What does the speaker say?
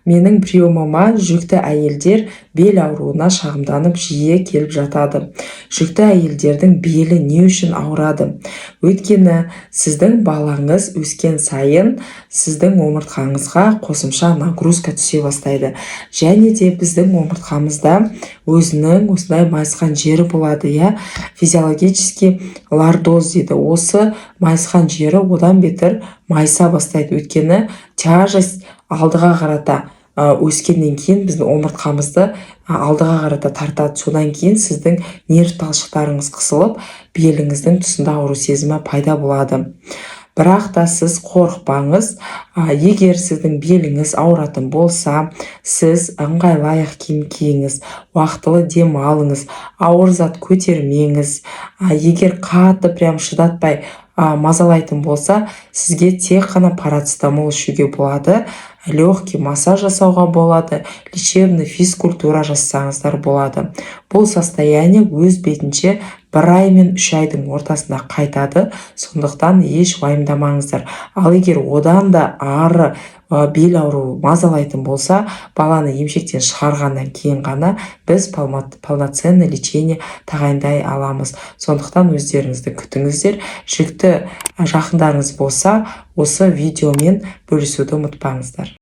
Менің приемыма жүкті әйелдер бел ауруына шағымданып жиі келіп жатады. Жүкті әйелдердің белі не үшін ауырады? Өйткені сіздің балаңыз өскен сайын сіздің омыртқаңызға қосымша нагрузка түсе бастайды. Және де біздің омыртқамызда өзінің осындай майысқан жері болады, иә, физиологический лордоз дейді. Осы майысқан жері одан бетер майыса бастайды, өйткені тяжесть алдыға қарата өскеннен кейін біздің омыртқамызды алдыға қарата тартады. Содан кейін сіздің нерв талшықтарыңыз қысылып, беліңіздің тұсында ауру сезімі пайда болады. Бірақ та сіз қорықпаңыз. Егер сіздің беліңіз ауыратын болса, сіз ыңғайлы аяқ киім киіңіз, уақытылы демалыңыз, ауыр зат көтермеңіз. Егер қатты прям шыдатпай мазалайтын болса, сізге тек қана парацетамол ішуге болады, легкий массаж жасауға болады, лечебный физкультура жасасаңыздар болады. Бұл состояние өз бетінше 1 ай мен 3 айдың ортасында қайтады, сондықтан еш уайымдамаңыздар. Ал егер одан да ары бел ауруы мазалайтын болса, баланы емшектен шығарғаннан кейін ғана біз полноценный лечение тағайындай аламыз. Сондықтан өздеріңізді күтіңіздер. Жүкті жақындарыңыз болса, осы видеомен бөлісуді ұмытпаңыздар.